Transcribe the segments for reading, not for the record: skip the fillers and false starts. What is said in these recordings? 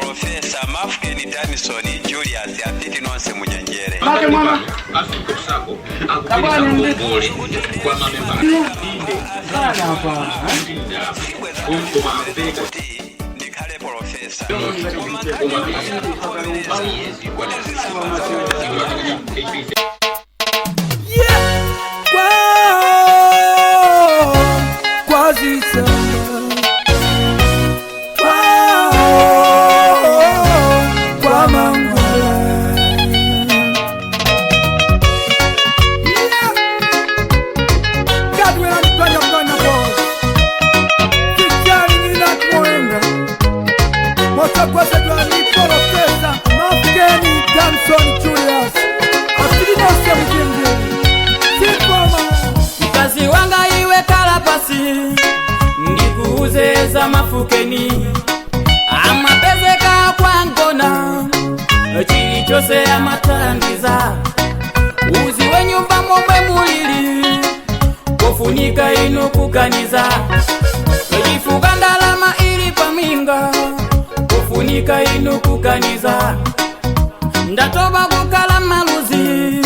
Profesa Mafukeni Damison Julius, afiti nonse muchenjere. Make mwana. Africa Sacco akupereka ngongole kwa mamembala, inde, koma akupereka kuti ndikhale profesa. Koma miyezi. Mkazi wanga iwe kala pasi, ndikuuze za Mafukeni. Amapezeka kwa ngona, chilichonse amatandiza. Uzi wenyumba momwe mulili kofunika inu kuganiza, chifuka ndalama ili paminga. Kofunika inu kuganiza, ndatoba kukala maluzi.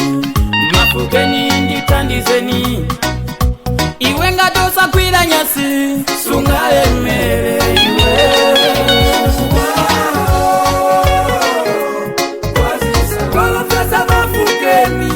Mafukeni nditandizeni, iwe ngatosakwira nyasi sungalemere iwe. Profesa Mafukeni.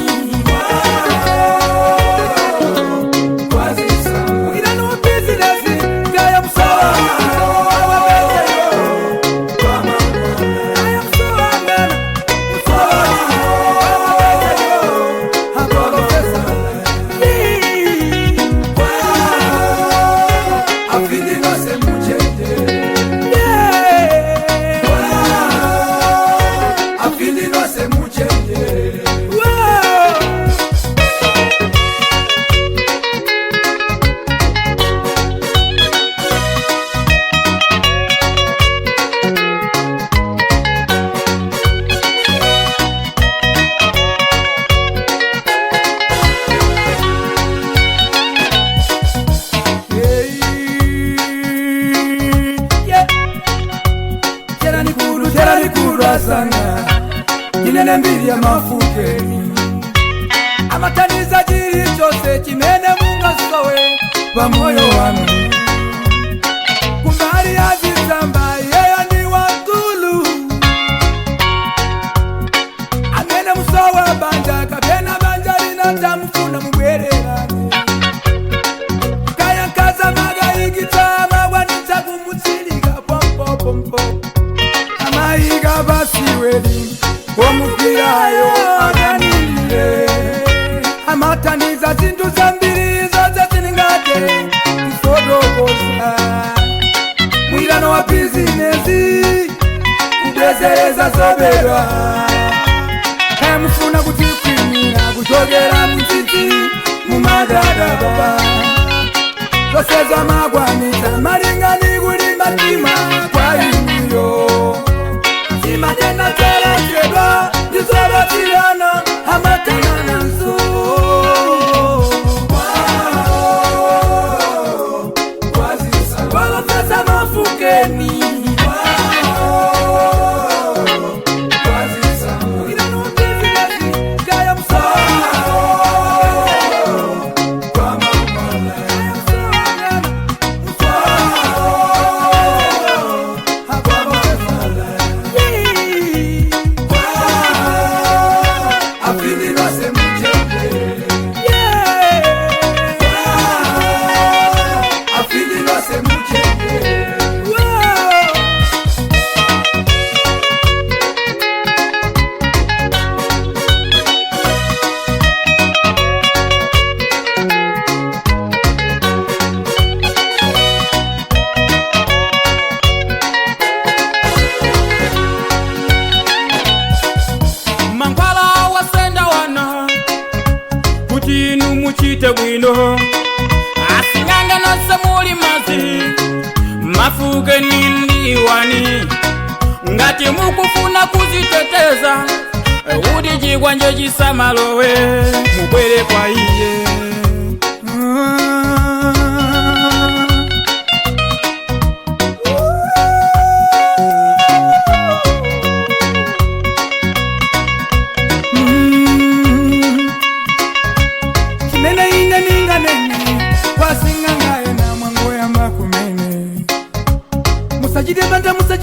Asanga inene mbiri ya Mafukeni amataniza chili chose chimene mungasowe pamoyo wanu. Kumbali ya zitsamba yeyo ndi wakulu amene musowa banja kapena banja linatamufuna mubwererane. Kaya nkaza magayikitsa magwanitsa kumutsilika pompopompo amayiga basiweli omupirayo aganilile amataniza zinthu zambiri zonse ziningate kufotokoza mwirano wa bizinesi kubwezereza zobedwa emufuna kutikwimira kuchokera mutsitsi mumadadaba zose zamagwanitsa malingani kulimba mtima kwa inuyo simatena terekedwa ndizobatirana amatanana nso. Profesa Mafukeni. Mankhwala wasenda wana kuti inu muchite bwino, asing'anga nonse muli mazi. Mafukeni ndiwani ngati mukufuna kuziteteza kuti chikwanje chisamalowe, mubwere kwa iye.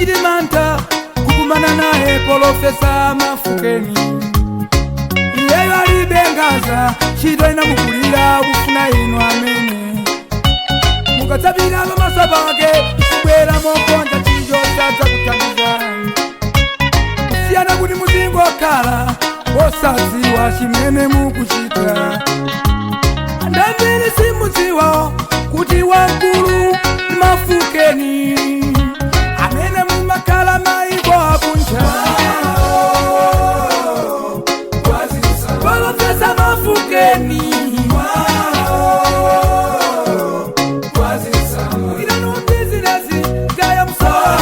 Musachite mantha kukumana naye Polofesa Mafukeni. Iyeyo alibe nkhanza, ntchito inamukulira kufuna inu amene mukatsapira pamaso pake, kubwera mokonza chinjo chadzakuthandiza, kusiyana kuti muzingokhala osadziwa chimene mukuchita. Andambiri simudziwa kuti wamkulu Mafukeni amene mumakhala maiko akunja. Polofesa Mafukeni, Irani wa bizinesi taya msowa,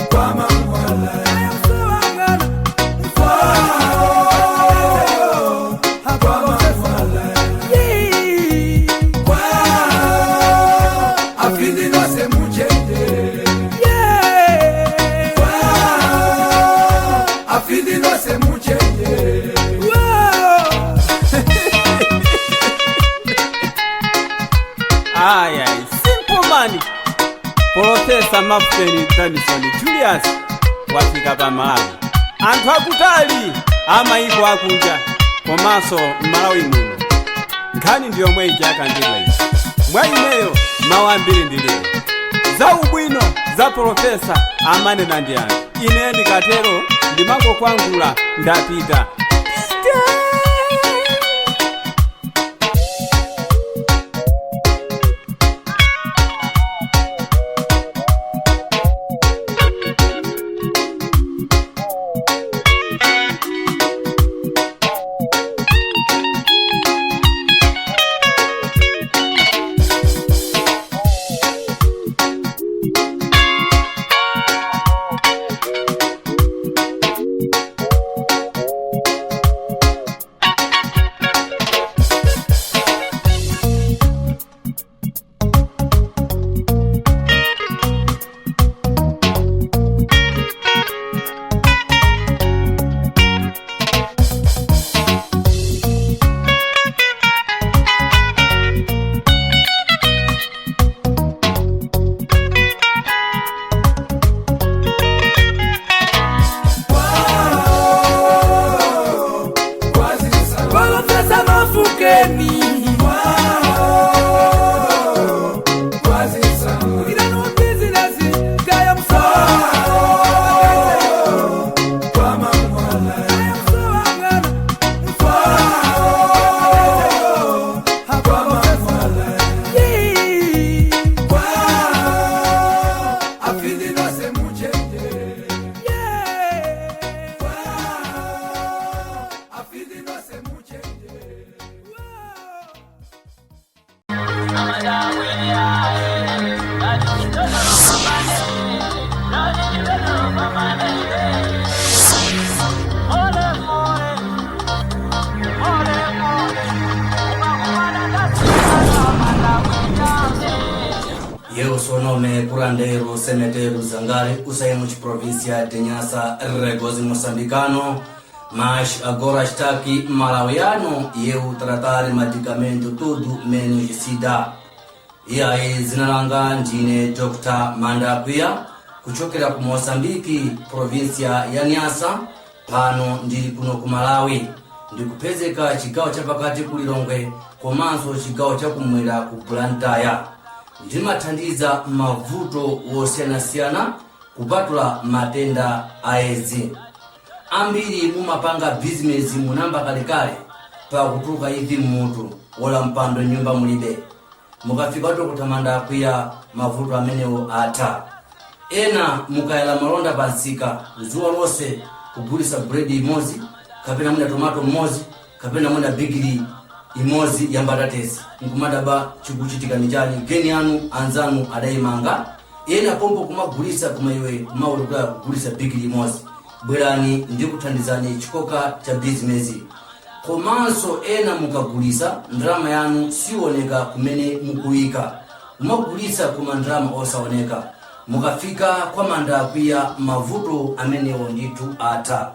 taya msowa mwana msowa. Aya, simple man. Polofesa Mafukeni Danison Julius wafika pa Malawi. Anthu akutali amayiko akunja komanso m'Malawi muno. Nkhani ndi yomwe iji akandidwa izi. Mwa ineyo mawu ambiri ndilibe. Za ubwino za polofesa amanena ndi anthu. Ine ndikatero ndimangokwangula ndapita. Pita! Polofesa Mafukeni, Irani wa bizinesi taya msowa, taya msowa mwana msowa. Eu sou nome curandeiro semeteiro Zangari, usamos província de Niassa, Regozi moçambicano, mas agora está aqui malauiano e eu tratar medicamento tudo menos sida. E aí zinalanga ndine Dr. Mandakwiya kuchokera ku Moçambique, província ya Niassa, pano ndili kuno ku Malawi. Ndikupezeka chigawo chapakati ku Lilongwe komanso chigawo chakumwera ku Blantyre. Ndimathandiza mavuto wosiyanasiyana kupatula matenda a edzi. Ambiri mumapanga bizinesi munamba kalekale pakutuluka ivi mmutu wola mpando nyumba mulibe. Mukafika tokutamanda akwiya mavuto amenewo atha. Ena mukayala malonda pansika zuwa lonse kugulisa buledi imodzi kapena mwina tomato mmodzi kapena mwina bigiri imodzi ya mbatatesi, nkumadaba chikuchitika ndi chani? Geni anu anzanu adayimanga ena pompo kumagulisa, koma iwe kumawulukira kugulisa bigiri imodzi. Bwerani ndikuthandizani chikoka cha bizinesi. Komanso ena mukagulisa ndalama yanu sioneka kumene mukuyika, kumagulisa koma ndalama osaoneka. Mukafika kwa Manda akwiya mavuto amenewo ndithu atha.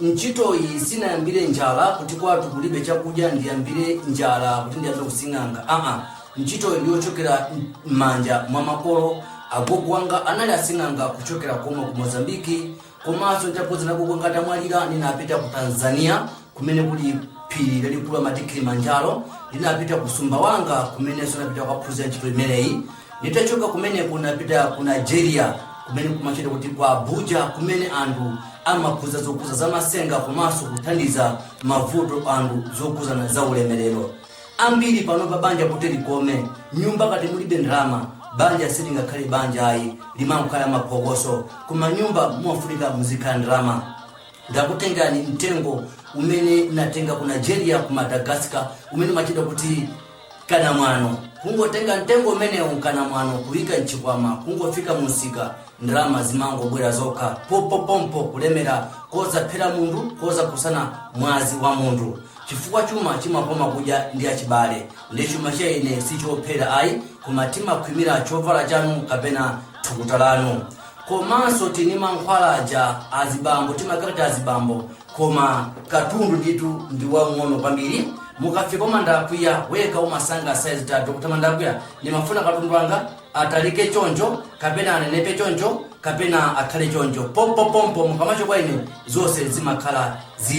Ntchitoyi sinayambire njala kuti kwathu kulibe chakudya ndiyambire njala kuti ndiyambe kusing'anga. Aa, ntchitoyi ndiyochokera m'manja mwa makolo. Agogo wanga anali asing'anga kuchokera komwe ku Mozambiki. Komanso nditapodza na agogo anga atamwalira, ndinapita ku Tanzania kumene kuli phiri lalikulu amati Kilimanjaro. Ndinapita ku Sumbawanga kumenenso napita kukaphunzira ntchito imeneyi. Nditachoka kumeneko napita ku Nigeria kumene kumachita kuti kwa Abuja, kumene anthu amaphunzira zokuza zamasenga komanso kuthandiza mavuto anthu zokuzana za ulemerero. Ambiri pano pa banja kuti likome nyumba, kati mulibe ndalama banja silingakhale banja ayi, limakhala maphokoso. Koma nyumba mumafunika muzikhala ndalama. Ndakutengani mtengo umene natenga ku Nigeria, ku Madagascar, umene umachita kuti kanamwano. Kungotenga mtengo umenewu kanamwano kuyika mchikwama, kungofika musika ndalama zimangobwera zokha popopompo, kulemera kozaphera munthu, kozakusana mwazi wa munthu, chifukwa chuma chimakoma kudya ndi achibale. Ndi chuma cha ine sichophera ayi, koma timakhwimira chovala chanu kapena thukuta lanu. Komanso tini mankhwalaja azibambo, timakakati azibambo, koma katundu nditu ndi wang'ono kwambiri. Mukafika Mandakwiya weka umasanga saizi tatu kuti Mandakwiya ndimafuna katundu wanga atalike choncho kapena anenepe choncho kapena akhale choncho, pompopompo mukamacho kwa ine zonse zimakhala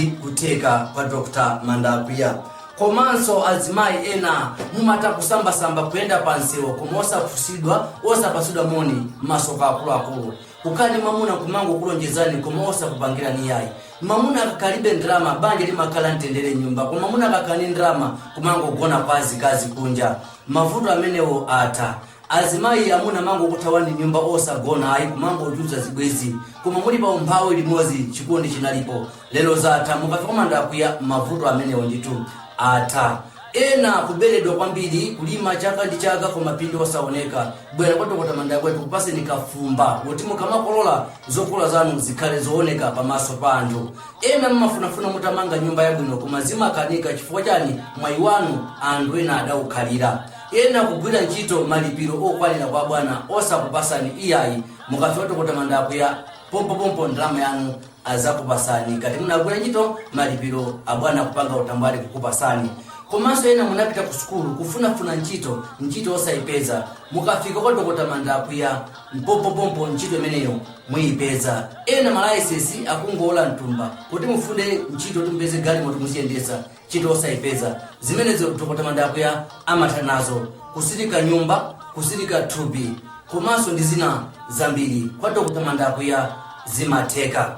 zikutheka kwa Dr. Mandakwiya. Komanso azimayi ena mumata kusambasamba kuyenda pansewo koma osafusidwa, osapasidwa moni, masoka akuluakulu. Kukhala ndi mwamuna kumangokulonjezani koma osakupangirani yayi. Mwamuna akakalibe ndalama banja limakhala mtendere nyumba, koma mwamuna akakhala ndi ndalama kumangogona kwa azikazi kunja. Mavuto amenewo atha. Azimayi amuna mangokuthawani nyumba osagona ayi, kumangochuza zibwezi, koma muli pa umphawi limodzi chikondi chinalipo. Lero zatha. Mukafika Mandakwiya mavuto amenewo ndithu atha. Ena kuberedwa kwambiri, kulima chaka ndi chaka koma phindu osaoneka, bwera kwa Dr. Mandakwiya tikupaseni kafumba kuti mukamakolola zokolola zanu zikhale zooneka pamaso pa anthu. Ena mmafunafuna mutamanga nyumba yabwino koma zimakanika. Chifukwa chani? Mwayi wanu anthu ena adawukhalira. Ena kugwira ntchito malipiro okwanira kwa bwana osakupasani iyayi. Mukafika Dr. Mandakwiya pompopompo ndalama yanu azakupasani. Kati munagwira ntchito malipiro abwana kupanga utambwali kukupasani. Komanso ena munapita ku sukulu kufunafuna ntchito, ntchito osayipeza. Mukafika kwa Dr. Mandakwiya mpompopompo ntchito imeneyo muyipeza. Ena malayisensi akungowola mtumba kuti mufunde ntchito kuti mupeze galimoto muziyendetsa, ntchito osayipeza. Zimenezo Dr. Mandakwiya amatha nazo, kusilika nyumba, kusilika thupi, komanso ndi zina zambiri. Kwa Dr. Mandakwiya zimatheka.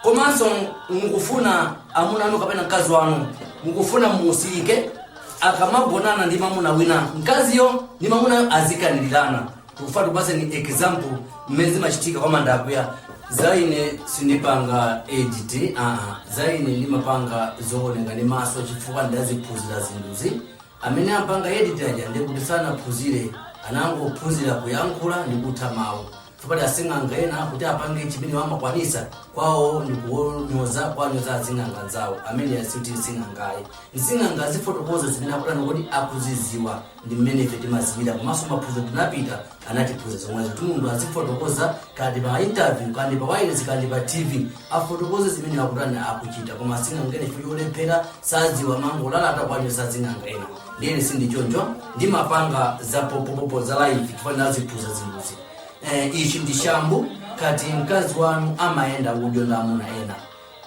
Komanso mukufuna amuna anu kapena mkazi wanu mukufuna musilike, akamagonana ndi mamuna wina, mkaziyo ndi mamunayo azikanilirana, tikufuna tikupaseni example mmene zimachitika kwa Mandakwiya. Za ine sindipanga edit, aa, za ine ndimapanga zooneka ndi maso chifukwa ndaziphunzira zinthuzi. Amene ampanga edit aja ndikuti sanaphunzire, anangophunzira kuyankhula ndi kutha mawu. Chifukwa asing'anga ena kuti apange chimene amakwanisa kwawo ndikunyoza, kwanyoza azing'anga nzawo amene asikuti msing'angayi. Msing'anga azifotokoza zimene akutani kuti akuziziwa, ndi mmene ife timaziwira. Komanso maphunziro tinapita anatiphunzira zomwezo, kuti munthu azifotokoza kandi pa interview, kandi pa wireless, kandi pa TV, afotokoze zimene akutani akuchita. Koma asing'anga ena chifukwa cholephera sadziwa, mangolalata kwanyoza azing'anga ena. Ndiyene sindichoncho, ndimapanga za popopopo za live chifukwa ndaziphunzira zinthuzi. Ichi ndi shambu. Kati mkazi wanu amayenda udyo ndi amuna ena,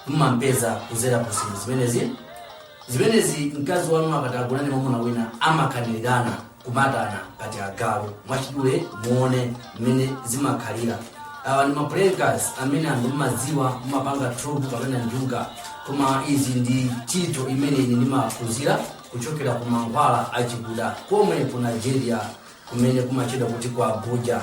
mumampeza kuzera ku zinthu zimenezi. Zimenezi mkazi wanu akati agonane mwamuna wina amakhanirana kumatana kati agalu. Mwachidule muone mmene zimakhalira. Awa ndi maprenkers amene anthu mmadziwa mumapanga trupu kapena njuga, koma izi ndi ntchito imene ine ndimaphunzira kuchokera ku mankhwala achikuda komwe ku Nigeria kumene kumachedwa kuti ku Abuja.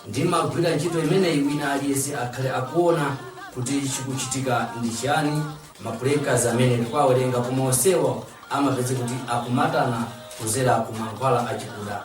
Ndimagwira ntchito imeneyi wina aliyense akhale akuona kuti chikuchitika ndi chiyani. Maprenkers amene tikuwawerenga, koma onsewa amapeza kuti akumatana kuzera ku mankhwala achikuda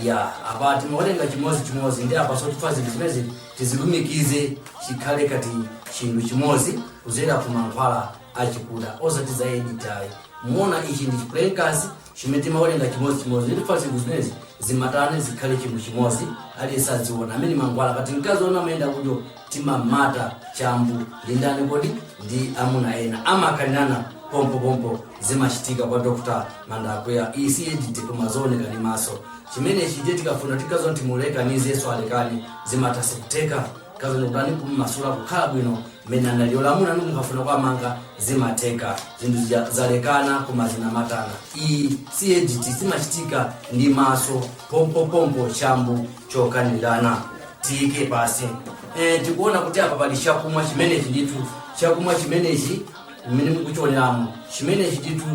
ya apa. Timawerenga chimodzimodzi ndi apa, so tifa zinthu zimenezi tizilumikize chikhale kati chinthu chimodzi kuzera ku mankhwala achikuda, osati za edit ayi. Muona ichi ndi chiprenkers chimene timawerenga chimodzimodzi. Nditifa zinthu zimenezi zimatane zikhale chinthu chimodzi, aliyense adziona amene mankhwala. Kati mkazi ona amayenda kudyo, timamata chambu ndi ndani kodi? Ndi amuna ena amakhanirana. pompopompo zimachitika kwa Dr. Mandakwiya. Iyi si edit koma zooneka ndi maso. Chimenechi ndiye tikafuna tikazoti mulekanize Yesu alekane, zimatha kuteka kazonekutani kummasula kukhala bwino mmene analiolamuna mukafuna kwamanga zimatheka. Zinthu zija zalekana koma zinamatana. Iyi si edit, zimachitika ndi maso pompopompo, chambu chokanirana. Tiyike pasi. Tikuona kuti apa pali chakumwa chimenechi ndithu. Chakumwa chimenechi mmene mukuchioneramo, chimenechi ndithu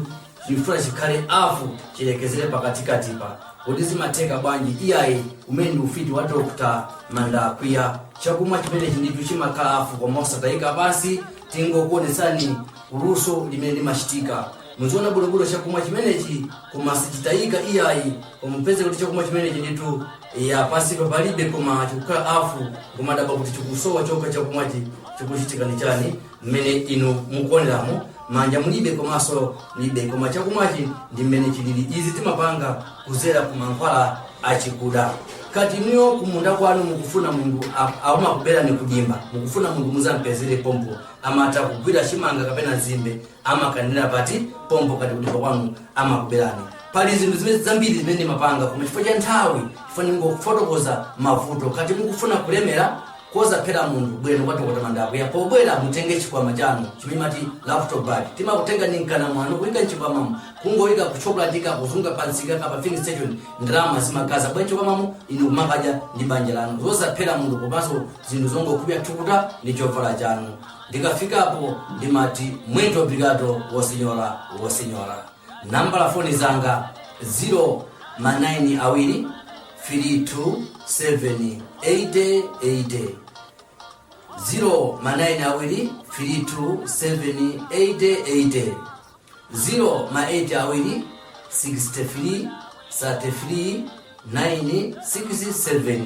chifuna chikhale afu chilekezere pakatikatipa. Kuti zimatheka bwanji? Iyayi, umene ndi ufiti wa Dr. Mandakwiya. Chakumwa chimenechi ndithu chimakhala afu koma osatayika pasi. Tingokuonetsani luso limene limachitika. Muziona bwinobwino chakumwa chimenechi koma sichitayika iyayi. Koma mupeze kuti chakumwa chimenechi ndithu ya pasipa palibe, koma chikukhala afu, kumadaba kuti chikusowa chokha chakumwachi. Chikuchitika ni chani? Mmene inu mukuoneramo, manja mulibe komanso mulibe, koma chakumwachi ndi mmene chilili. Izi timapanga kuzera ku mankhwala achikuda. Kati inuyo kumunda kwanu mukufuna munthu amakuberani kudimba, mukufuna munthu muzampezere pompo amatha kugwira chimanga kapena nzimbe, amakanira pati pompo kati kudimba kwanu amakuberani. Pali zinthu zimene zambiri zimene mapanga, koma chifukwa cha nthawi chifukwa ningofotokoza mavuto. Kati mukufuna kulemera kozaphera munthu, bwino kwa Dr. Mandakwiya. Pobwera mutenge chikwama chanu chimene mati laptop bag, timakutenga ni mkana mwanu kuyika mchikwamamo, kungoyika kuchokulatika kuzunga pansika kapa filling station, ndalama zimagaza bwa chikwamamo, inu kumakadya ndi banja lanu zosaphera munthu komanso zinthu zongokhupya thukuta ndi chovala chanu. Ndikafikapo ndimati muito obrigado, wosinyola wosinyola. Namba la foni zanga 0 manayini awiri 327 80 0 manayini awiri 32 7 80 0 ma 8 awiri 63 33 9 67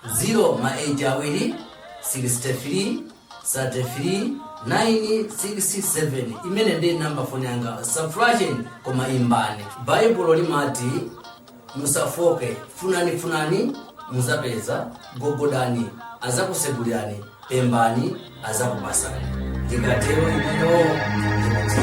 0 ma 8 awiri 63 33 9 67. Imene ndi namba foni yanga. Safrashen koma imbani. Baibulo limati musafoke, funani funani muzapeza, gogodani azakusegulirani, pembani azakupasani. Ndikatero ineyo ndikuti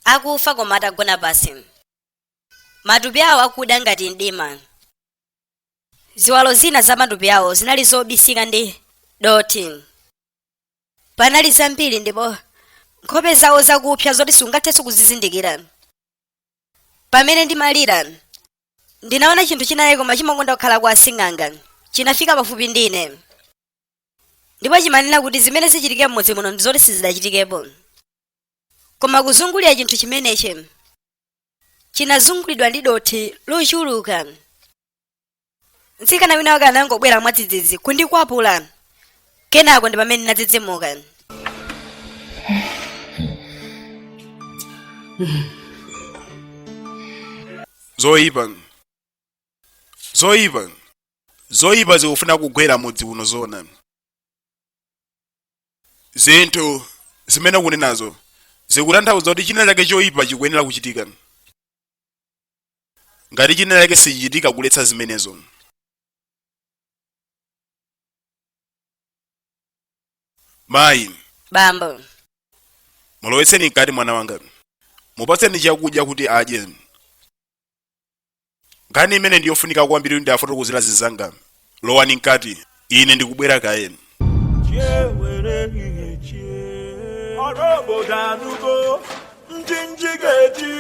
Akufa koma atagona pasi. Matupi awo akuda ngati mdima. Ziwalo zina za matupi awo zinali zobisika ndi dothi. Panali zambiri ndipo nkhope zawo zakupsa zoti sungathenso kuzizindikira. Pamene ndimalira, ndinaona chinthu chinayi koma chimakonda kukhala kwa asing'anga. Chinafika pafupi ndi ine. Ndipo chimanena kuti zimene zichitike m'mudzi muno ndi zoti sizidachitikepo. Koma kuzungulira chinthu chimenechi chinazungulidwa ndi dothi lochuluka. Mtsikana wina wake anangobwera mwadzidzidzi kundikwapula. Kenako ndi pamene ndinadzidzimuka. Zoyipa, zoyipa, zoyipa zikufuna kugwera mudzi uno zona. Zinthu zimene ukunenazo zikutanthauza kuti china chake choyipa chikuyenera kuchitika. Ngati china chake sichichitika kuletsa zimenezo. Mayi, Bambo. Mulowetseni mkati mwana wanga. Mupatseni chakudya kuti adye. Nkhani imene ndi yofunika kwambiri ndi afotokozera zinzanga. Lowani mkati. Ine ndikubwera kaye. Ọrụ obodo anụgo njinji ga-eji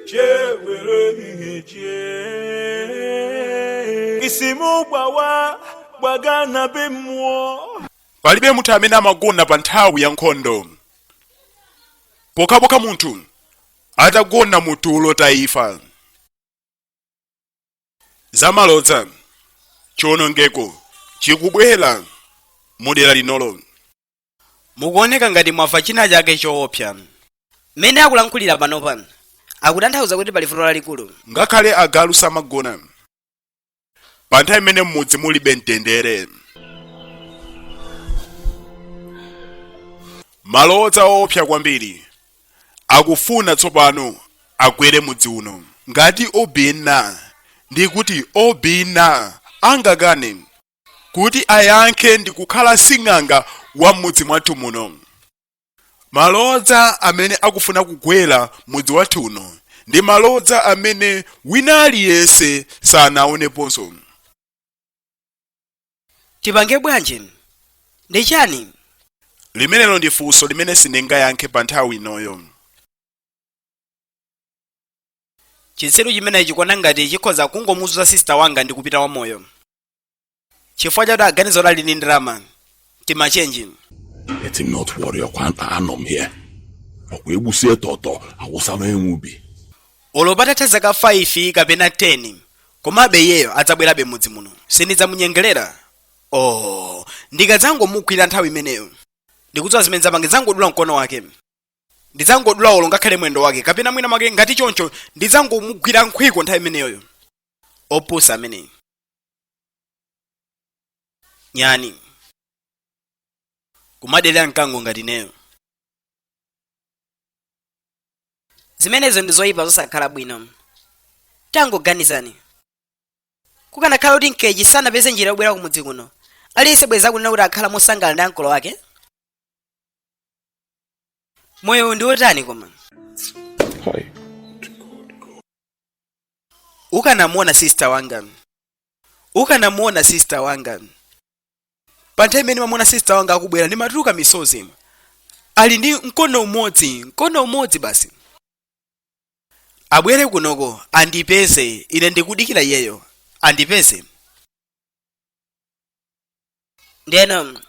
chewere ihe chie isi m gbawa gbaga na be mmụọ. Palibe munthu amene amagona pa nthawi ya nkhondo. Pokhapokha munthu atagona mu tulo taifa. Zamalodza, chiwonongeko chikubwera mu dera linolo. Mukuoneka ngati mwamva china chake choopsa. Mmene akulankhulira panopa akutanthauza kuti pali vuto lalikulu. Ngakhale agalu samagona pa nthawi imene m'mudzi mulibe mtendere. Malodza oopsa kwambiri akufuna tsopano agwere mudzi uno. Ngati Obinna, ndikuti Obinna angakane kuti ayankhe ndi kukhala sing'anga wa m'mudzi mwathu muno. Malodza amene akufuna kugwera mudzi wathu uno ndi malodza amene wina aliyense sanaoneponso. Tipange bwanji? Ndi chani? Limenelo ndi funso limene sindingayankhe pa nthawi inoyo. Chitsiru chimenechi chikuona ngati chikhoza kungomuzuza sister wanga ndi kupita wamoyo. Chifukwa chakuti aganiza kuti ali ndi ndalama. Timachenji. Let him not worry, ọkwa anọ m here. Ọkwa egbusie tọtọ awụsara enwe ubi. Olo patatha zaka 5 kapena 10, komabe iyeyo adzabwerabe m'mudzi muno. Sindidzamunyengerera. Oh, ndikadzangomugwira nthawi imeneyo. Ndikudziwa zimene ndidzapange, ndidzangodula mkono wake. Ndidzangodula olo ngakhale mwendo wake, kapena mwina mwake ngati choncho ndidzangomugwira nkhwiko nthawi imeneyoyo. Opusa ameneyi. Nyani. Kumadelera mkango ngati ineyo. Zimenezo ndi zoyipa zosakhala bwino. Tangoganizani. Kukanakhala kuti Nkechi sanapeze njira yobwera kumudzi kuno, aliyense bwenzi akunena kuti akhala mosangalala ndi ankolo ake? Moyo ndi wotani koma? Ukanamuona sister wanga. Ukanamuona sister wanga. Pa nthawi imene ndimamuona sister wanga akubwera ndimatuluka misozi. Ali ndi mkono umodzi, mkono umodzi basi. Abwere kunoko andipeze, ine ndikudikira iyeyo andipeze. Ndeno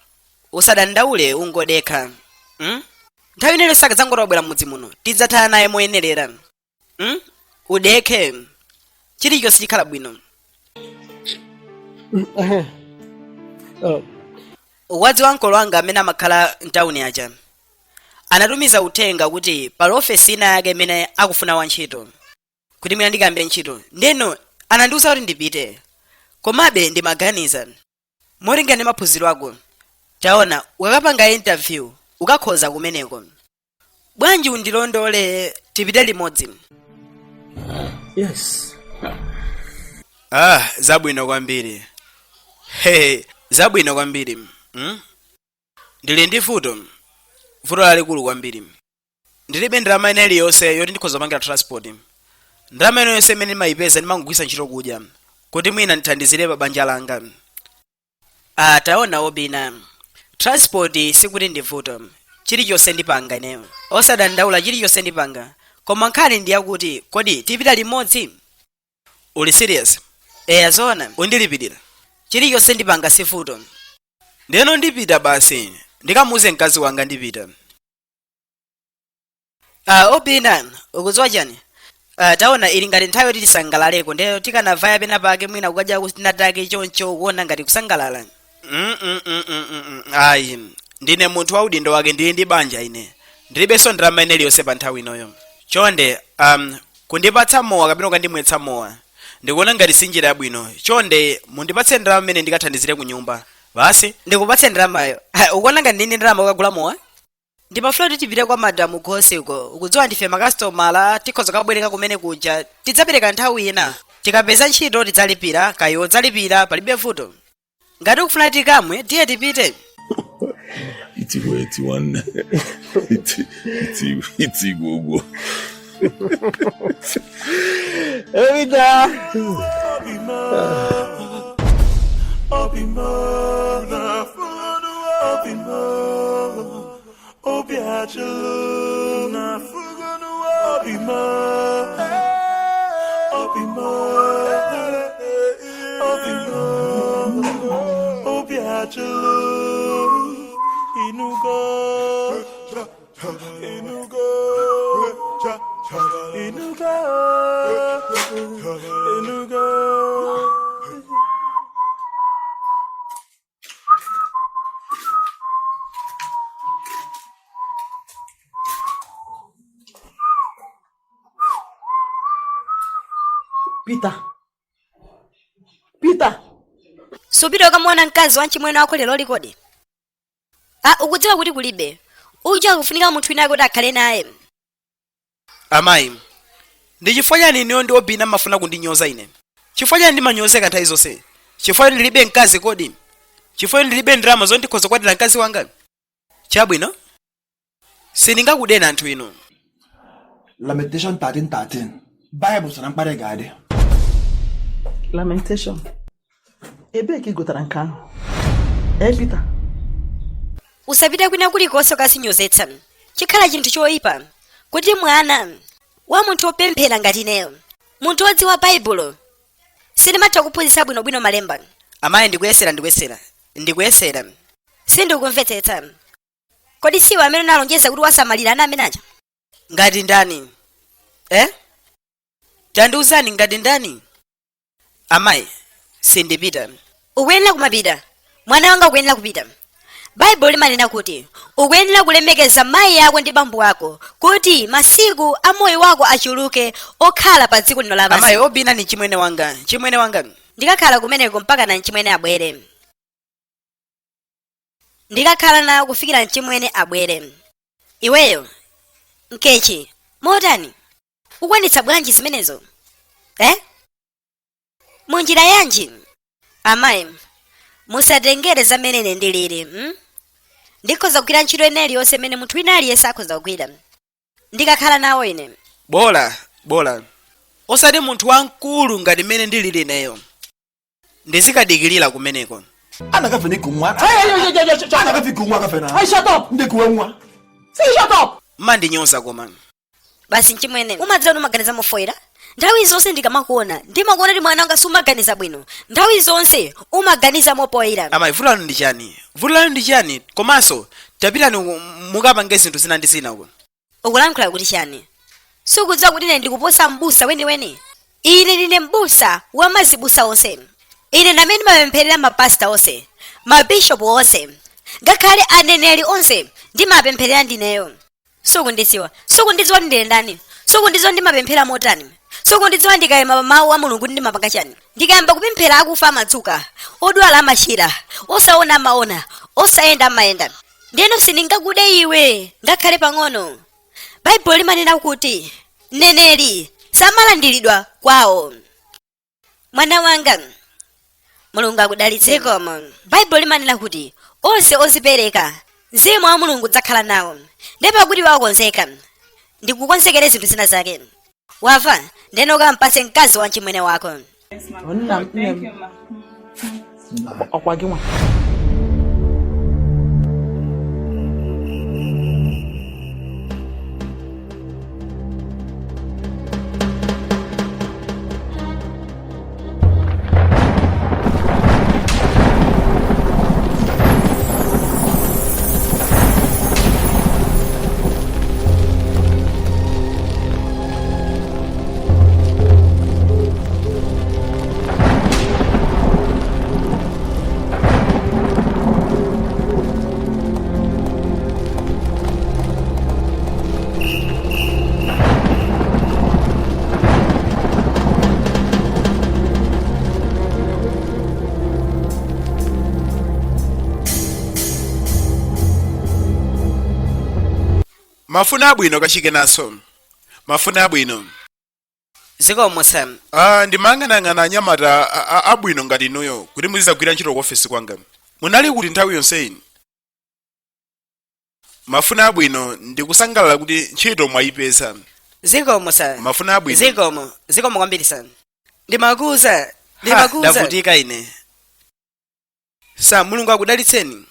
usadandaule ungodekha. Hmm? Nthawi ineyo sakadzangoti wabwera m'mudzi muno. Tidzathana naye moyenerera. Hmm? Udekhe. Chilichonse chikhala bwino. Ukuwadziwa ankolo anga amene amakhala mtawuni aja. Anatumiza uthenga kuti pali ofesi ina yake imene akufuna wantchito. Kuti mwina ndikayambe ntchito. Ndeno anandiuza kuti ndipite. Komabe ndimaganiza. Molingana ndi maphunziro ako. Taona, ukakapanga interview ukakhoza kumeneko. Bwanji undilondole tipite limodzi? Yes. Ah, zabwino kwambiri. Hey, zabwino kwambiri. Hmm? Ndili ndi vuto. Vuto lalikulu kwambiri. Ndilibe ndalama ina iliyonse yoti ndikhoza kupangira transport. Ndalama ina yonse imene ndimayipeza ndimangogwiritsa ntchito kudya kuti mwina ndithandizire pa banja langa. Ah, taona Obina, transport sikuti ndi vuto, chilichonse ndipanga ineyo. Osadandaula, chilichonse ndipanga. Koma nkhani ndi yakuti kodi tipita limodzi? Uli serious? Eya, zoona. Undilipirira? Chilichonse ndipanga, si vuto. Ndeno ndipita basi, ndikamuuze mkazi wanga ndipita. Ah, Obina, ukudziwa chani? Ah, taona, ili ngati nthawi yoti tisangalaleko, ndeyo tikanavaya pena pake mwina kukadya kutinatake choncho, kuona ngati kusangalala. Ayi, ndine munthu wa udindo wake, ndili ndi banja ine. Ndilibenso ndalama ina iliyonse pa nthawi inoyo. Chonde, kundipatsa mowa kapena kukandimwetsa mowa ndikuona ngati si njira yabwino. Chonde mundipatse ndalama imene ndikathandizire ku nyumba basi. Ndikupatse ndalamayo? Ukuona ngati ndili ndi ndalama ukagula mowa? Ndimafuna kuti tipite kwa madamu Gosi uko. Ukudziwa ndife makasitomala, tikhoza kukabwereka kumene kuja. Tidzapereka nthawi ina. Tikapeza ntchito tidzalipira, kaya iwe udzalipira, palibe vuto. Ngati ukufuna tikamwe, tiye tipite. Iti eti nwanne. Iti iti iti gwogwo. Evita. Peter. Peter. Supita ukamuona mkazi wa mchimwene wako lero likodi? Ah, ukudziwa kuti kulibe uja, akufunika munthu wina kuti akhale naye. Amayi, ndi chifukwa chani inuyo ndi Obina mmafuna kundinyoza ine? Chifukwa chani ndimanyozeka nthawi zonse? Chifukwa ndilibe mkazi kodi? Chifukwa ndilibe ndalama zoti ndikhoza kukwatira mkazi wanga? Chabwino, sindingakudeni anthu inu. Lamentation 13:13. Bible sị na mkparị ga-adị. Lamentation. Ebee ka ị gụtara nke ahụ? Ee, Peter. Usapite kwina kulikonse ukasinyozetsa. Chikhala chinthu choyipa kuti mwana wa munthu wopemphera ngati ineyo, munthu wodziwa Baibulo, sindimatha kuphunzitsa bwinobwino malemba. Amayi, ndikuyesera, ndikuyesera, ndikuyesera. Sindikumvetsetsa. Kodi siwe amene unalonjeza kuti wasamalira ana amene aja? Ngati ndani? Eh, tandiuzani, ngati ndani? Amayi, sindipita. Ukuyenera kumapita, mwana wanga, ukuyenera kupita. Baibulo limanena kuti ukuyenera kulemekeza mayi ako ndi bambo ako kuti masiku a moyo wako achuluke okhala pa dziko lino lapansi. Amayi, Obina ni chimwene wanga, chimwene wanga. Ndikakhala kumeneko mpaka na mchimwene abwere. Ndikakhala nawo kufikira mchimwene abwere. Iweyo Nkechi, motani? Ukwanitsa bwanji zimenezo? Eh, munjira yanji? Amayi, musatengere zamene ine ndilili, Ndikhoza kugwira ntchito ina iliyonse imene munthu wina aliyense akhoza kugwira. Ndikakhala nawo ine. Bola bola osati munthu wamkulu ngati mmene ndilili ineyo ndizikadikilira kumeneko. Anagafe n'iku nwa. Anagafe iku nwa agafe na. Hey, shut up! Ndị kuwe nwa. Say shut up! Mmandinyoza koma. Basi mchimwene, umadziwa kuti umaganiza mofoira. Nthawi zonse ndikamakuona ndimakuona kuti mwana wanga sumaganiza bwino. Nthawi zonse umaganiza mopoira. Amayi, vuto lanu ndi chani? Vuto lanu ndi chani? Komanso tapitani uko mukapange zinthu zina ndi zina uko. Ukulankhula kuti chani? Sukudziwa kuti ine ndikuposa mbusa weniweni? Ine ndine mbusa wa mazibusa onse. Ine ndamene ndimapempherera mapasita onse, mabishopu onse, ngakhale aneneri onse ndimapempherera ndineyo. Sukundidziwa. Sukundidziwa kuti ndine ndani. Sukundidziwa ndimapemphera motani. Sukundidziwa ndikayima pa mawu a Mulungu kuti ndimapanga chani. Ndikayamba kupemphera akufa amadzuka, odwala amachira, osaona amaona, osayenda amayenda. Ndiyeno sindingakude iwe ngakhale pang'ono. Baibulo limanena kuti mneneri samalandiridwa kwawo. Mwana wanga, Mulungu akudalitse. Zikomo. Baibulo limanena kuti onse ozipereka, mzimu wa Mulungu udzakhala nawo. Ndipo pakuti wakonzeka. Ndikukonzekere zinthu zina zake. Wamva? Ndeno ukampatse mkazi wa mchimwene wako. Nna m, nne m. Ọkwa gị nwa. Mafuna abwino kachikenaso. Mafuna abwino. Zikomo sir. Ah, ndimayang'anayang'ana anyamata abwino ngati inuyo kuti muzizagwira ntchito ku ofesi kwanga. Munali kuti nthawi yonseyi? Mafuna abwino, ndikusangalala kuti ntchito mwayipeza. Zikomo sir. Mafuna abwino. Zikomo, zikomo kwambiri sir. Ndimakuuza, Ha, ndimakuuza. ndavutika ine. Sir, Mulungu akudalitseni.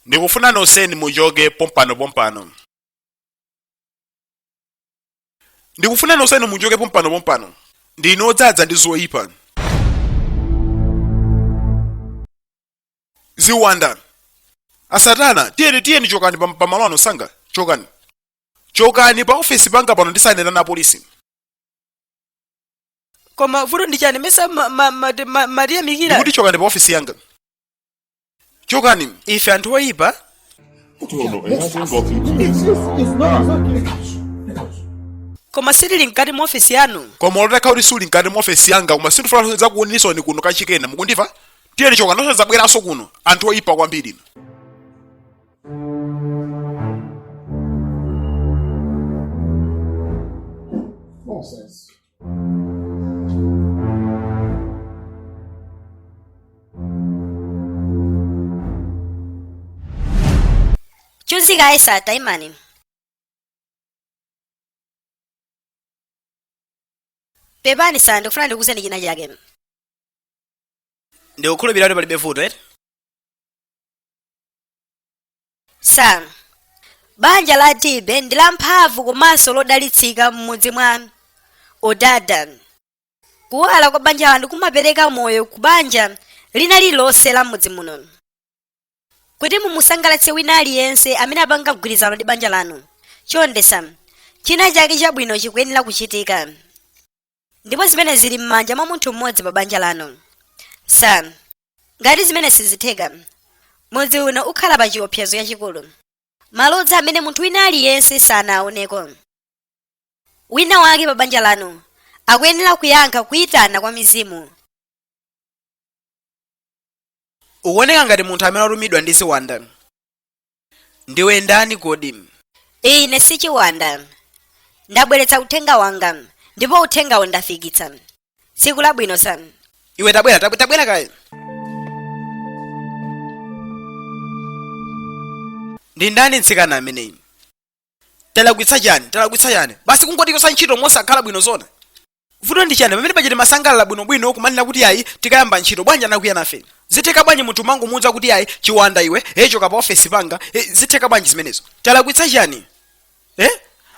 Ndikufuna nonseni muchoke pompano pompano. Ndikufuna nonsenu muchoke pompano pompano. Ndinu odzadza ndi zoyipa. Ziwanda. Asatana, tiyeni tiyeni chokani pa pamalo ano msanga. Chokani. Chokani pa ofesi panga pano ndisanaitane apolisi. Koma vuto ndi chani mesa matiyamikira. Ndikuti chokani pa ofesi yanga. Chokani. Ife anthu oyipa. Koma sitili mkati mwa ofesi yanu. Koma olo utakhala kuti suli mkati mwa ofesi yanga koma sindifuna kudzakuonanisoni kuno kachikena mukundimva? Tiyeni chokani osadzabweranso kuno anthu oyipa kwambiri inu. Nonsense. Chunzika aisa taimani. Pepani sir, ndikufuna ndikuuzeni china chake. Ndikukhulupirira kuti palibe vuto eti? Sir, banja la Tibe ndi lamphamvu komanso lodalitsika m'mudzi mwa Odada. Kuwala kwa banja lanu kumapereka moyo ku banja lina lililonse la m'mudzi muno. Kuti mumusangalatse wina aliyense amene apanga mgwirizano ndi banja lanu, chonde sir, china chake chabwino chikuyenera kuchitika. Ndipo zimene zili m'manja mwa munthu mmodzi pa banja lanu. Sir, ngati zimene sizitheka, mudzi uno ukhala pa chiopsezo chachikulu. Malodza amene munthu wina aliyense sanaoneko. Wina wake pa banja lanu akuyenera kuyankha kuitana kwa mizimu. Ukuoneka ngati munthu amene watumidwa ndi ziwanda. Ndiwe ndani kodi? Ine si chiwanda. Ndabweretsa uthenga wanga, ndipo uthengawo ndafikitsa. Tsiku labwino sir. Iwe tabwera, tabwera kaye. Ndi ndani mtsikana ameneyi? Talakwitsa chani? Talakwitsa chani? Basi kungotichotsa ntchito mosakhala bwino zona? Vuto ndi chani? Pamene paja timasangalala bwinobwino kumanena kuti ayi tikayamba ntchito bwanji anakwiya nafe? Zitheka bwanji munthu umangomuuza kuti ayi chiwanda iwe, eh choka pa ofesi panga, eh zitheka bwanji zimenezo? Talakwitsa chani? Eh?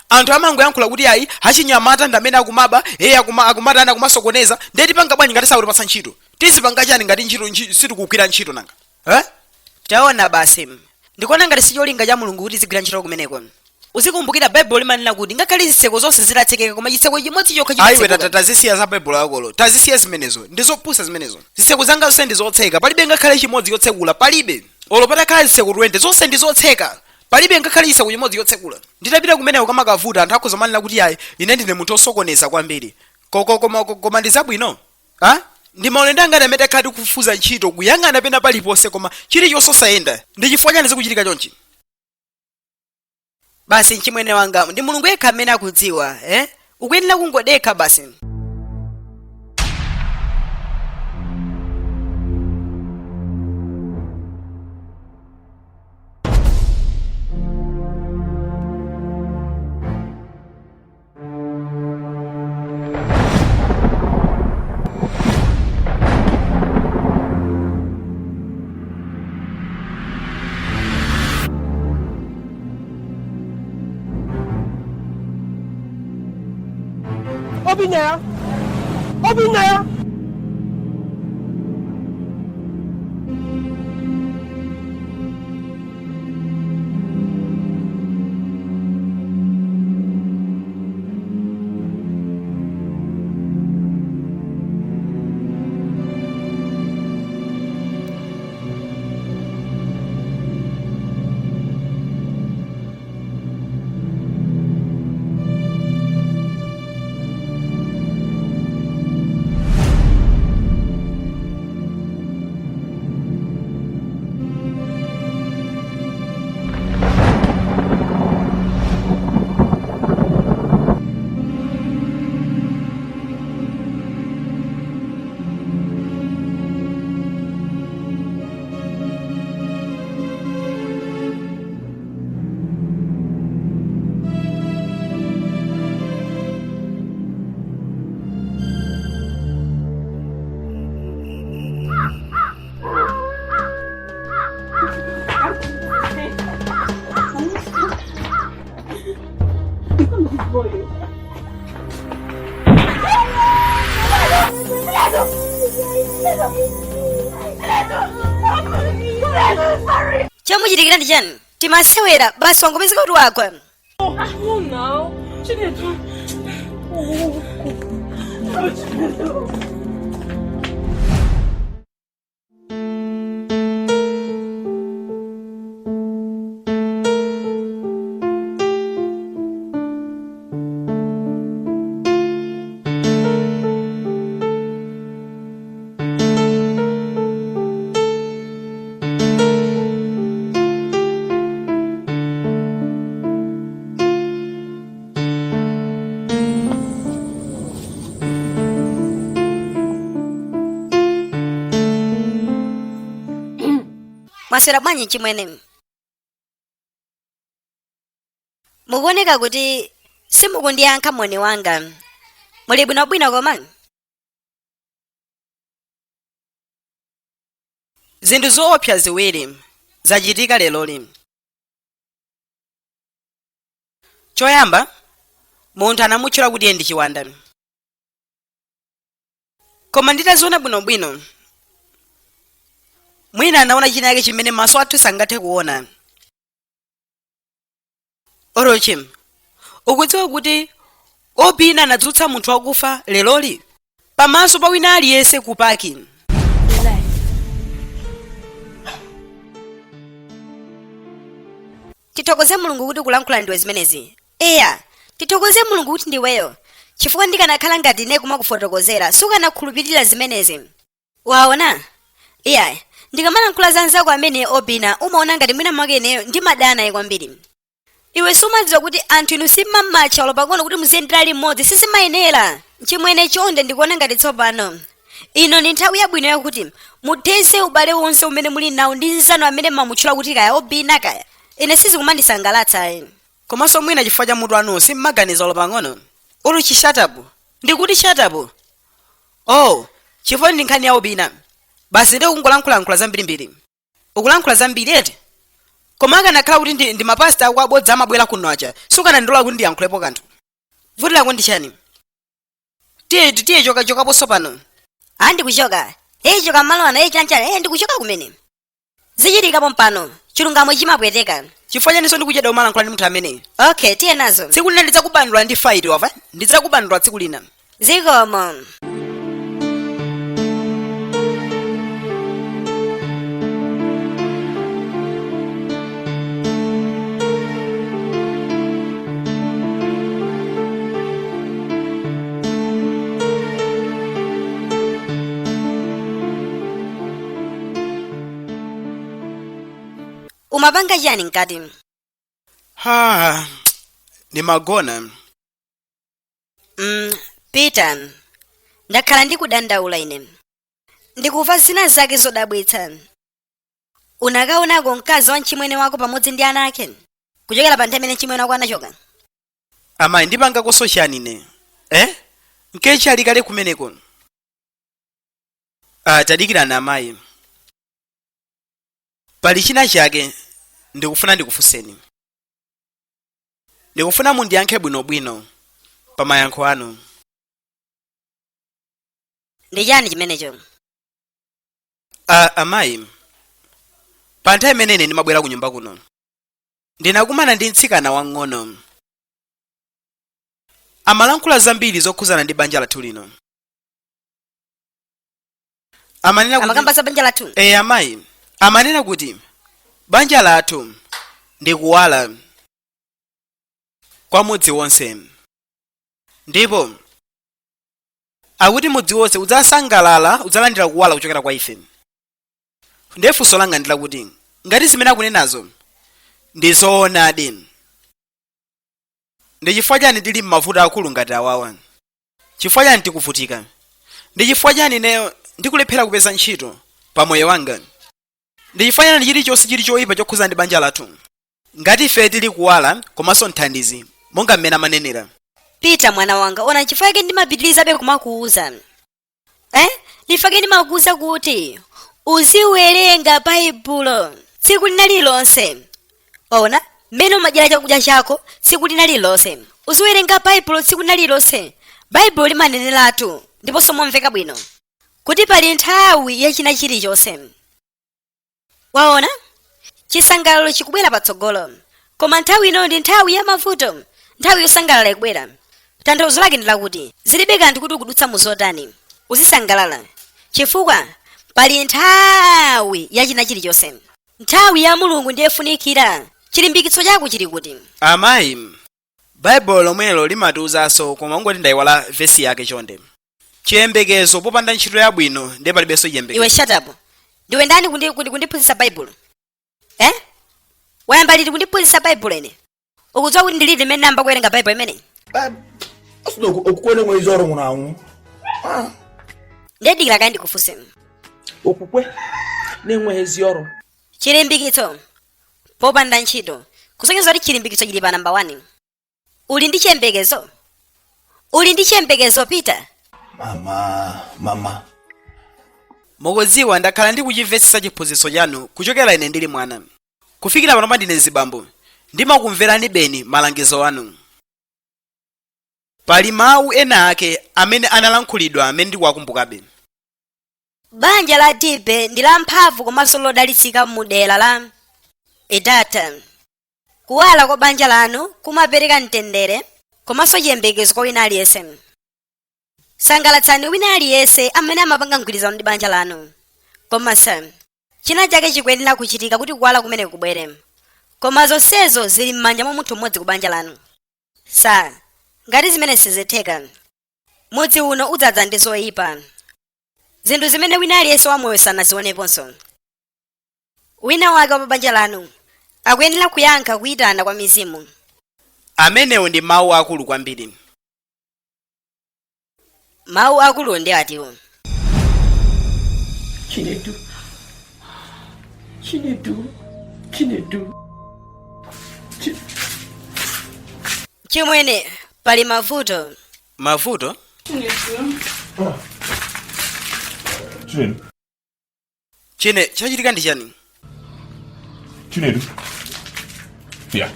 Anthu amangoyankhula kuti ayi achinyamata ndi amene akumaba, eh akuma, akumatani akumasokoneza, ndiye tipanga bwanji ngati sakutipatsa ntchito? Tizipanga chani ngati ntchito sitikugwira ntchito nanga? Eh? Taona basi. Ndikuona ngati si cholinga cha Mulungu kuti tizigwira ntchito kumeneko. Uzikumbukira Baibulo limanena kuti ngakhale zitseko zonse zitatsekeka koma chitseko chimodzi chokha Ayi iwe chimatseguka. tazisiya za Baibulo lakolo. Tazisiya zimenezo. Ndi zopusa zimenezo. Zitseko zanga zonse ndi zotseka. Palibe ngakhale chimodzi chotsekula. Palibe. Olo patakhala zitseko 20 zonse ndi zotseka. Palibe ngakhale chitseko chimodzi chotsekula. Nditapita kumeneko kamakavuta anthu akhoza kumanena kuti ayi ine ndine munthu osokoneza kwambiri. Koma koma ndi zabwino? Ha? Ndi maulendo angati amene takhala tikufufuza ntchito, kuyang'ana pena paliponse koma chilichonse osayenda. Ndi chifukwa chani zikuchitika chonchi? Basi mchimwene wanga, ndi Mulungu yekha amene akudziwa, eh? Ukuyenera kungodekha basi. Obinna! Obinna! Chomuchitikira ndi chani? Timasewera basi, wangopezeka kuti wagwa. No, now. Chinedu. Oh, oh, Chinedu. Mwaswera bwanji chimwene? Mukuoneka kuti simukundiyankha moni wanga. Muli bwinobwino koma? Zinthu zoopsa ziwiri zachitika leloli. Choyamba, munthu anamutchula kuti iye ndi chiwanda, koma nditaziona bwinobwino, mwina anaona china chimene maso athu sangathe kuona. Orochi, ukudziwa kuti Obina anadzutsa munthu wakufa leloli pamaso pa wina aliyense ku paki? Tithokoze Mulungu kuti kulankhula ndiwe zimenezi. Eya, tithokoze Mulungu kuti ndiweyo, chifukwa ndikanakhala ngati ine kumakufotokozera sukanakhulupirira zimenezi. Waona? Iya, ndikamalankhula za nzako amene Obina, umaona ngati mwina mwake ineyo ndimadana naye kwambiri. Iwe sumadziwa kuti anthu inu simmamatcha olo pang'ono kuti muziyendera limodzi? Sizimayenera, chimwene. Chonde, ndikuona ngati tsopano ino ndi nthawi yabwino yakuti muthetse ubale wonse umene muli nawo ndi nzanu amene mamutchula kuti kaya Obina kaya. Ine sizikumandisangalatsa ayi. Komanso mwina chifukwa cha mutu wanu simmaganiza olo pang'ono. Oluchi, shut up. Ndikuti shut up. Oh, chifukwa ndi nkhani ya Obina basi, ndi kungolankhulalankhula zambirimbiri. Ukulankhula zambiri eti? Koma akanakhala kuti ndi mapasita ako abodza amabwera kuno aja, sukanandilola kuti ndiyankhulepo kanthu. Vuto lako ndi chani? Tiye, tiye, choka, chokaponso pano. A, ndikuchoka. Eyi, choka malo ano. Eyi, chanchana. Eyi, ndikuchoka kumene. Zichitika pompano, chilungamo chimapweteka. Chifukwa chaninso ndikuchedwa umalankhula ndi munthu ameneyi? Okay, tiye nazo. Tsiku lina ndidzakubandula ndi fight, wava? Ndidzakubandula tsiku lina. Zikomo. Umapanga chani mkati? Ha, ndimagona. Peter, ndakhala ndikudandaula ine. Ndikumva zina zake zodabwitsa. Unakaonako mkazi wa mchimwene wako pamodzi ndi ana ake kuchokera pa nthawi imene mchimwene wako anachoka? Amayi, ndipangakonso chani ine, eh? Nkechi ali kale kumeneko. Ah, tadikirani amayi, pali china chake ndikufuna ndikufunseni. Ndikufuna mundiyankhe bwinobwino pa mayankho anu. Ndi chani chimenecho? Amayi, pa nthawi imene ine ndimabwera ku nyumba kuno, ndinakumana ndi mtsikana wang'ono. Amalankhula zambiri zokhuzana ndi banja lathu lino. Amanena kuti Amakamba za banja lathu? E, amayi, amanena kuti banja lathu ndi kuwala kwa mudzi wonse, ndipo akuti mudzi wonse udzasangalala, udzalandira kuwala kuchokera kwa ife. Ndiye funso langa ndi lakuti, ngati zimene akunenazo ndi zoonadi, ndi chifukwa chani tili m'mavuto akulu ngati awawa? Chifukwa chani tikuvutika? Ndi chifukwa chani ineyo ndikulephera kupeza ntchito pa moyo wanga? Ndi chifukwa chani chilichonse chili choyipa chokhuzana ndi banja lathu, ngati ife tili kuwala komanso mthandizi monga mmene amanenera? Peter, mwana wanga, ona, chifukwa chake ndimapitirizabe kumakuuza, eh? Chifukwa chake ndimakuuza kuti uziwerenga Baibulo tsiku lina lililonse. Ona mmene umadyera chakudya chako tsiku lina lililonse, uziwerenga Baibulo tsiku lina lililonse. Baibulo limaneneratu ndiponso momveka bwino kuti pali nthawi yachina chilichonse. Waona, chisangalalo chikubwera patsogolo, koma nthawi ino ndi nthawi ya mavuto. Nthawi yosangalala ikubwera. Tanthauzo lake ndi lakuti zilibe kanthu kuti ukudutsa mu zotani, uzisangalala chifukwa pali nthawi yachina chilichonse. Nthawi ya Mulungu ndiye funikira. Chilimbikitso chako chili kuti? Amayi, Baibulo lomwelo limatiwuzanso, koma ungoti ndayiwala vesi yake. Chonde, chiyembekezo popanda ntchito yabwino ndiye palibenso Iwe, chiyembekezo. shut up. Ndiwe ndani kundiphunzitsa Baibulo, eh? Wayamba liti kundiphunzitsa Baibulo ine? Ukudziwa kuti ndiliti limene nayamba kuwerenga Baibulo imene? Ọ sị na okwukwe na-enweghị ezi ọrụ nwụrụ anwụ. Ndiye dikira kaye ndikufunse. Okwukwe na-enweghị ezi ọrụ. Chilimbikitso popanda ntchito, kusonyeza kuti chilimbikitso chili pa namba 1. Uli ndi chiyembekezo? Uli ndi chiyembekezo, Peter? Mama, mama. Mukudziwa, ndakhala ndikuchimvetsetsa chiphunzitso chanu kuchokera ine ndili mwana kufikira panopa ndine mzibambo. Ndimakumverani beni malangizo anu. Pali mawu ena ake amene analankhulidwa amene ndikuwakumbukabe. Banja la Dibe ndi la mphamvu komanso lodalitsika mu dera la Idata. Kuwala kwa banja lanu kumapereka mtendere komanso chiyembekezo kwa wina aliyense. Sangalatsani wina aliyense amene amapanga mgwirizano ndi banja lanu. Koma sa china chake chikuyenera kuchitika kuti kuwala kumene kubwere, koma zonsezo zili m'manja mwa munthu mmodzi ku banja lanu. Sa ngati zimene sizitheka, mudzi uno udzadza ndi zoyipa, zinthu zimene wina aliyense wamoyo sanazioneponso. Wina wake wa pa banja lanu akuyenera kuyankha kuyitana kwa mizimu. Amenewo ndi mawu akulu kwambiri. Mawu akulu ndi atiwo? Chinedu. Chinedu. Chinedu. Chimwene, pali mavuto. Mavuto? Chinedu. Chinedu. Chine chachitika ndi chani? Chinedu. Yeah.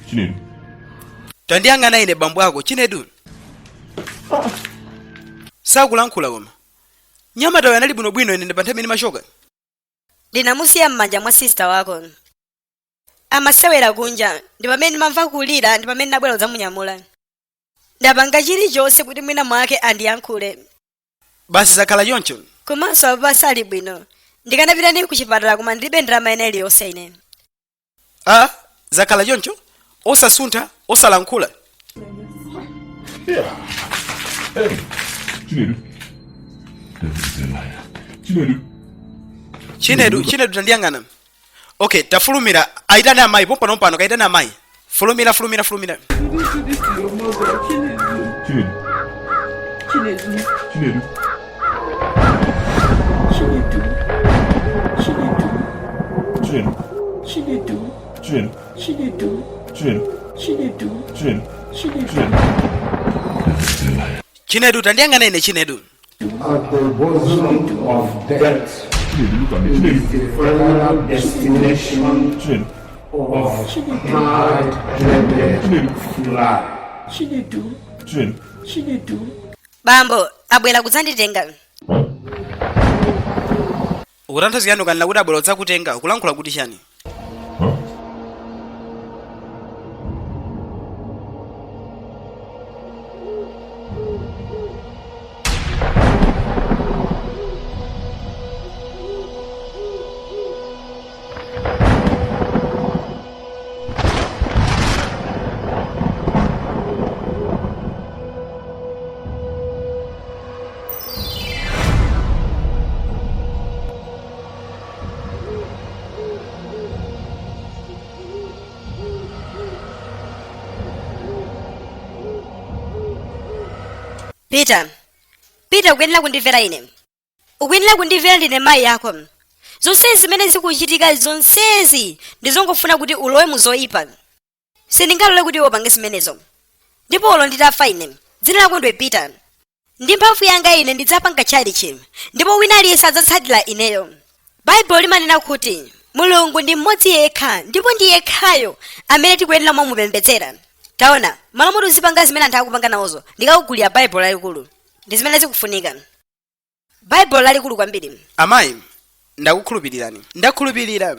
Chinedu. Tandiyang'ana ine, bambo ako. Chinedu sakulankhula, koma nyamatayo anali bwinobwino ine pa nthawi imene machoka. Ndinamusiya m'manja mwa sister wako, amasewera kunja, ndi pamene ndimamva kulira, ndi pamene ndabwera kudzamunyamula. Ndapanga chilichonse kuti mwina mwake andiyankhule. Basi zakhala choncho. Komanso apo sali bwino. Ndikanapita ndi kuchipatala, koma ndilibe ndalama ina iliyonse ine. A, zakhala choncho, osasuntha, osalankhula? Yeah. Hey. Chinedu. Devil is a liar. Chinedu. Chinedu, Chinedu, tandiyang'ana. Okay, tafulumira, aitane amayi pompanompano. Kaitane amayi, fulumira, fulumira, fulumira. You didn't do this to your mother. Chinedu. Chinedu. Chinedu. Chinedu. Chinedu. Chinedu. Chinedu. Chinedu. Chinedu. Chinedu. Chinedu. Chinedu. Chinedu. Chinedu. Chinedu. Devil is a liar. Chinedu, tandiyang'ana ine, Chinedu. At the bosom of death Chinedu, look at me. is Chinedu. the final destination Chinedu. of hard-headed fly. Chinedu. Chinedu. Chinedu. Bambo abwera kudzanditenga. Ukutanthauza chani ukanena kuti abwera kudzakutenga? Ukulankhula kuti chani? Peter, Peter, ukuyenera kundimvera ine. Ukuyenera kundimvera, ndine mayi yako. Zonsezi zimene zikuchitika, zonsezi ndizongofuna kuti ulowe mu zoyipa. Sindingalole kuti iwe upange zimenezo. Ndipo olo nditafa ine, dzina lako ndiwe Peter. Ndi mphamvu yanga ine ndidzapanga tchalitchi, ndipo wina aliyense adzatsatira ineyo. Baibulo limanena kuti Mulungu ndi mmodzi yekha, ndipo ndi yekhayo amene tikuyenera kumamupembedzera. Taona, malo moti uzipanga zimene anthu akupanga nawozo, ndikakugulira Baibulo lalikulu. Ndi zimene zikufunika, Baibulo lalikulu kwambiri. Amayi, ndakukhulupirirani, ndakhulupirira.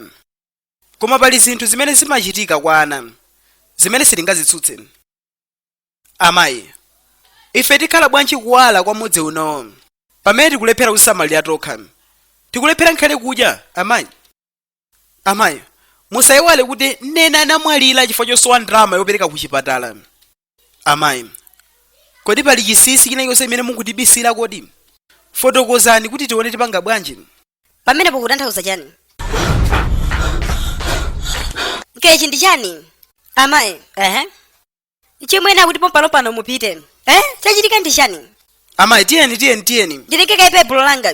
Koma pali zinthu zimene zimachitika kwa ana zimene sitingazitsutse. Amayi, ife tikhala bwanji kuwala kwa mudzi uno pamene tikulephera kuzisamalira tokha? Tikulephera nkhale kudya. Amayi, amayi, musayiwale kuti nena anamwalira chifukwa chosowa ndalama yopereka ku chipatala. Amayi, kodi pali chinsinsi china chonse chimene mukutibisira? Kodi fotokozani kuti tione tipanga bwanji. Pamenepo kutanthauza chani? Nkechi ndi chani, amayi? Ehe, chimwene akuti pompanompano mupite. Eh, chachitika ndi chani? Amayi, tiyeni, tiyeni, tiyeni. Nditenge kaye baibulo langa.